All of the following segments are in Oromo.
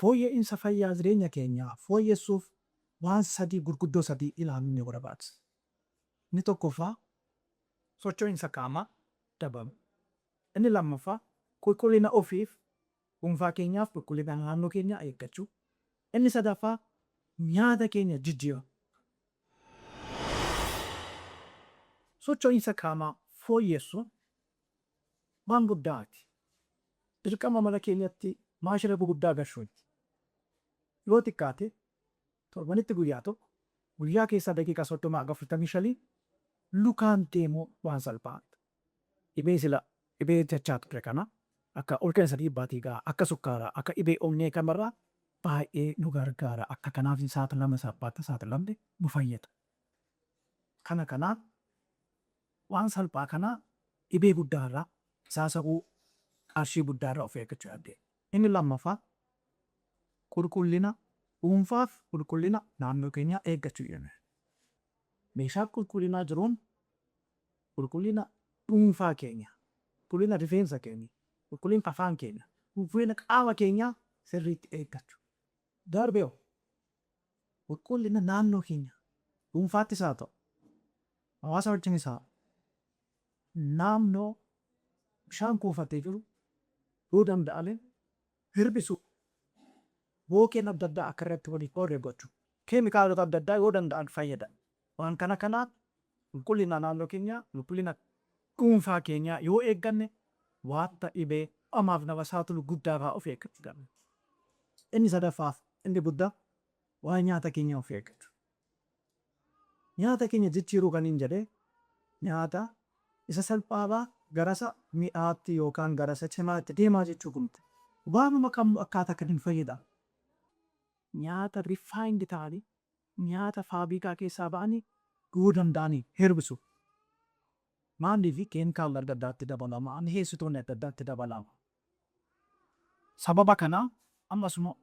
Fooyya'insa fayyaa jireenya keenyaa fooyyessuuf waan sadii gurguddoo sadii ilaaluun ni barbaachisa. Inni tokkoffaa socho'insa qaamaa dabalu. Inni lammaffaa qulqullina ofiif dhuunfaa keenyaaf qulqullina naannoo keenyaa eeggachuu. Inni sadaffaa nyaata keenya jijjiiruu. Socho'insa qaamaa fooyyessuun waan guddaati. Dirqama mana keenyatti maashina guguddaa gashuuti. Yoo xiqqaate torbanitti guyyaa tokko guyyaa keessaa daqiiqaa 30 haga 45 lukaan deemuu waan salphaadha. Dhibee sila dhibee jechaa turre kana akka olka'iinsa dhiibbaa dhiigaa, akka sukkaaraa, akka dhibee onnee kanarraa baay'ee nu gargaara. Akka kanaaf hin saaxilamne salphaatti saaxilamne nu fayyada. Kana kanaan waan salphaa kana dhibee guddaarraa qisaasa'uu qarshii guddaarraa of eeggachuu dandeenya. Inni lammaffaa qulqullina dhuunfaaf qulqullina naannoo keenyaa eeggachuu jenna. Meeshaa qulqullinaa jiruun qulqullina dhuunfaa keenya, qulqullina rifeensa keenya, qulqullina afaan keenya, qulqullina qaama keenyaa sirriitti eeggachuu. Darbee qulqullina naannoo keenya dhuunfaattis haa ta'u, hawaasa wajjinis haa ta'u, naannoo bishaan kuufatee jiru yoo danda'ame hir'isuu. Bookeen adda addaa akka irratti wal hin horre gochuu. Keemikaalota adda addaa yoo danda'an fayyadamu. Waan kana kanaan qulqullina naannoo keenyaa, qulqullina dhuunfaa keenyaa yoo eegganne wanta dhibee hamaaf nama saaxilu guddaarraa of eeggachuu dandeenya. Inni sadaffaaf inni guddaa waa'ee nyaata keenyaa of eeggachuu. Nyaata keenya jijjiiruu kanin jedhe nyaata isa salphaarraa gara isa mi'aatti yookaan gara isa cimaatti deemaa jechuu miti. Waanuma qabnu akkaataa kamiin fayyadamna. Nyaata refined ta'anii nyaata faabrikaa keessaa ba'anii yoo danda'anii hir'isu. Maaliif keemikaalli adda addaatti dabalama, mi'eessitoonni adda addaatti dabalama. Sababa kanaa ammas immoo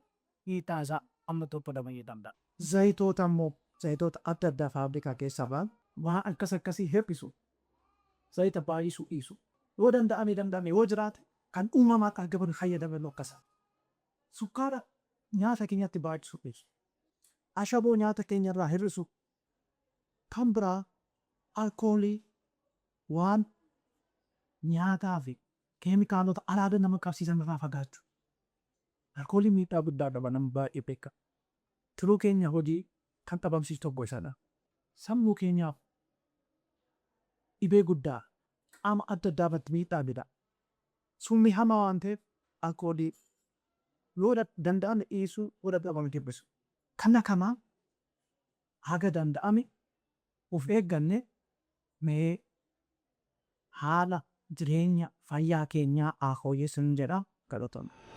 miidhaa isaa amma tokko dabaluu danda'a. Zayitoota immoo zayitoota adda addaa faabrikaa keessaa ba'an waan akkas akkasii hir'isu. Zayita baay'isuu dhiisu. Yoo danda'ame danda'ame yoo jiraate kan uumamaan argaman fayyadaman akkasa. Sukkaara nyaata keenyatti baay'isuu dhiisu. Ashaboo nyaata keenyarraa hir'isu. Kan biraa alkoolii waan nyaataa fi keemikaalota araada nama qabsiisan irraa fagaachuu. Alkooliin miidhaa guddaa qaba nama baay'ee beeka. Tiruu keenya hojii kan dhabamsiisu tokko isadha. Sammuu keenyaaf dhibee guddaa qaama adda addaa irratti miidhaa fida. Summii hamaa waan ta'eef alkoolii yoo danda'ame dhiisuu yoo dadhabame hir'isu. Kana kanaa haga danda'ame of eegganne mee haala jireenya fayyaa keenyaa haa fooyyessinu jedha. Galatooma.